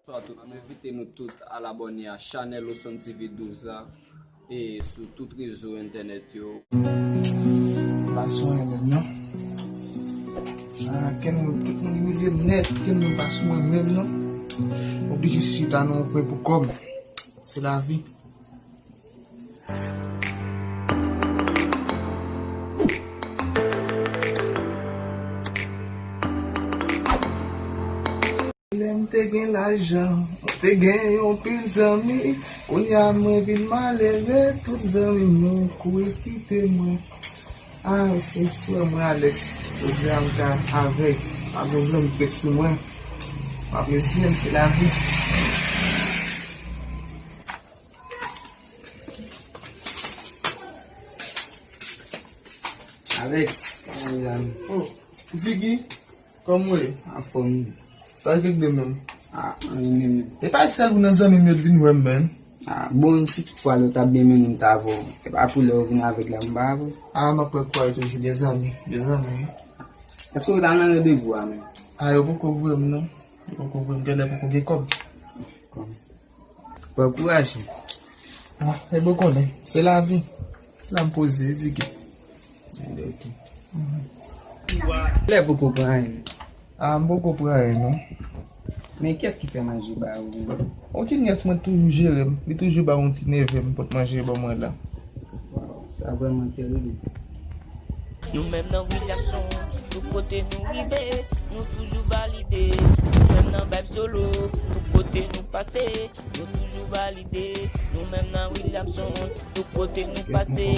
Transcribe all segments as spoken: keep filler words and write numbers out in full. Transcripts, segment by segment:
Bonswa tout moun, envite nou tout al abòne a chanèl Oson T V douz la e sou tout rezo entènèt yo. Pa sou mwen menm non. Ah, kenn moun, tout moun imilye m nèt, kenn moun pa sou mwen menm non. Oblije chita nan yon kwen pou kò m. Se lavi. Lè m te gen lajan, mwen te gen yon pil zanmi. Kounye a mwen vin malere, tout zanmi m yo kouri kite mwen. Ah, se frè mwen Alex, jodi a m ka avèg, pa gen zanmi k ret sou mwen. M ap reziye m, se lavi. Alex, kòman w ye la menm? Oh, Ziggy, kòman w ye? Anfòm wi. Sa k regle menm? Ah, anyen menm. E pa sèl ou nan zanmi m yo t vin wè m, menm. Ah, bon, si toutfwa lè w t ap byen mennen m ta avè w. E pa pou lè w vin avèg la m pa avè w. Ah, m ap pran kouraj toujou, gen zanmi, gen zanmi wi. Èske w t al nan randevou a menm? Ah, yo poko voye m non. Yo poko voye m, genlè poko gen kòb. Pran kouraj. Ah, e bon konnen, se lavi. La m poze, Ziggy. Anben, ok. Lè poko pran anyen. Ah, m poko pran anyen non. Men kiyès ki fè manje ba ou menm? Yon ti nyès mwen toujou jere m. Li toujou ba yon ti neve m pot manje ban mwen la. Waw, sa vrèman terib. Nou menm nan Williamson, tout kote nou rive, nou toujou valide. Nou menm nan Vibe Solo, tout kote nou pase, yo toujou valide. Nou menm nan Williamson, tout kote nou pase.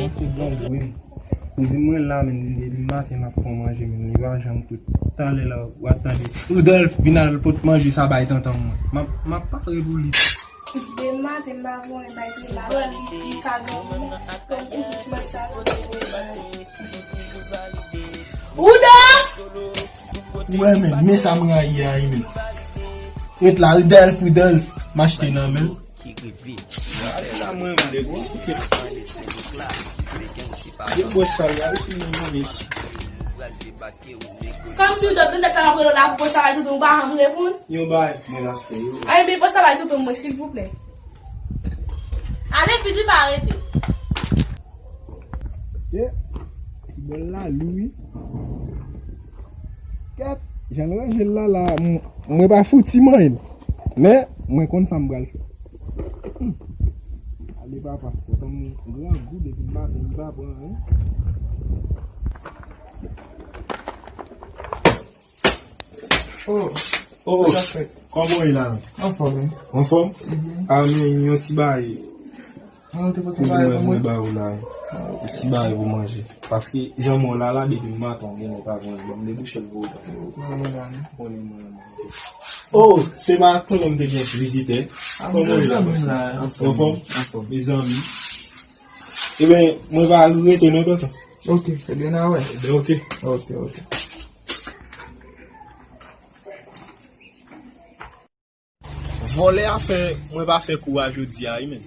Kouzen mwen la menm, li depi maten l ap fè manje menm, li pa janm kout. Talè la w ap tande Rudolph vin al pot manje sa bay tantan mwen. M ap m ap pare pou li. Depi maten m pa voye bay li la. Li ka gen yon kouzen ti manje sa. Rudolph! Ou wè menm, men sa m rayi a wi menm. Ret la, Rudolph, Rudolph, m achte nan men l. Ale la mwen menm depo. Depo sal la, ou fin mwen mesi. Kòmsi w dòt nan tèt la ap rele w la pou sa bay toutou ou pa janm reponn. Yon bay mwen la fè yo. Ay men pou sa bay toutou mwen silvouplè. Ale fini pa rete. Ye, ti bòl la lou wi. Kèt, jan l ranje l la la, m- mwen pa fouti manyen l. Men, mwen konn sa m pral fè. Hmm. Ale papa, tonton m grangou depi maten li pa pran anyen. Oh, Oh, sa k fèt? Kòman w ye la? Anfòm wi. Anfòm? A men yon ti bagay. Mwen te pote Kouzen bagay mwen pou vle mwen. Ba ou la. Yon ti bagay pou manje. Paske jan mwen la la depi maten gen lè pa vle ban m debouche l pou ou. Mwen la. Konnen mwen manje. Oh, se pa tonton m te gen vizitè. Ah, Kòman w ye la? mezanmi la. Anfòm? Anfòm. Mezanmi. Ebyen, mwen pa rete non tonton. Ok, ebyen na wè. Ebyen, ok. Ok, ok. Vòlè a fè mwen pa fè kou a jodi a wi menm.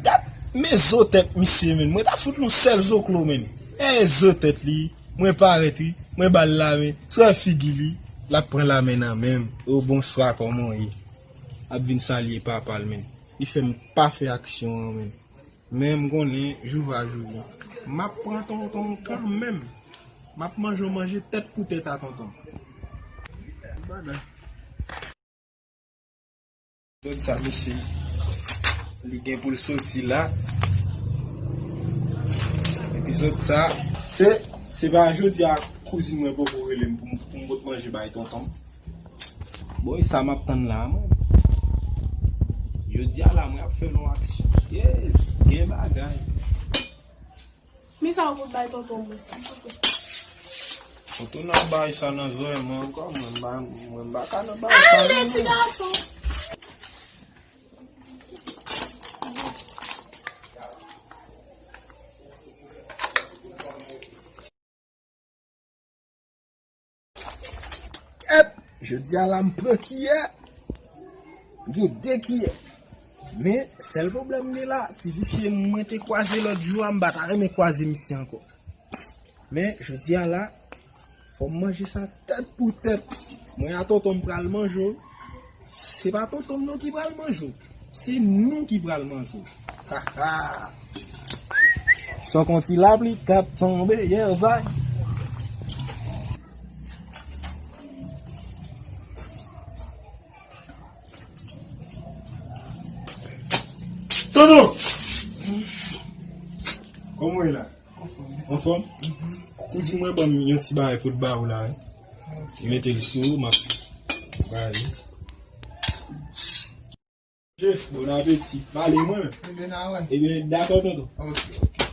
Gad men zo tèt misye menm. Mwen ta fout l yon sèl zoklo menm. E zo tèt li, mwen parèt wi. Mwen ba l lamen. Sou wè figi li, l ap pran lamen nan men m. O bonswa kòman w ye? Ap vin salye papa l menm. Li fè m pa fè aksyon an menm. Men m konnen jou va jou vin. M ap pran tonton m kanmenm. M ap manje yon manje tèt pou tèt a tonton m. Epizòd sa mesye, li gen pou l soti la. Epizòd sa, se, se pa jodi a kouzin mwen poko rele m pou m, pou m pot manje bay tonton m. Bon, e sa m ap tann la a mwen. Jodi a la mwen ap fè yon aksyon. Yes, gen bagay. Men sa w pot bay tonton mwen silvouplè. Tonton nan bay sa nan zòrèy mwen ankò, mwen m pa, mwen m pa ka nan bay sa. Ale ti gason. Kèt! Jodi a la m pran kiyè. M gen de kiyè. Men, sèl pwoblèm m gen la, ti visye mwen te kwaze lòt jou a, m pa ta renmen kwaze misye ankò. Men, jodi a la, fò m manje sa tèt pou tèt. Mwen a tonton m pral manje w. Se pa tonton m non ki pral manje w. Se nou ki pral manje w. Ha, ha. San konti lapli k ap tonbe, yè zay. Tonton! Kòman w ye la? Anfòm? Kouzin mwen ban m yon ti bagay pou l ba ou la, wi. Mete l sou ou, m ap ba li. Bon apeti. Pale mwen menm. Ebyen, dakò, tonton. Ok, ok.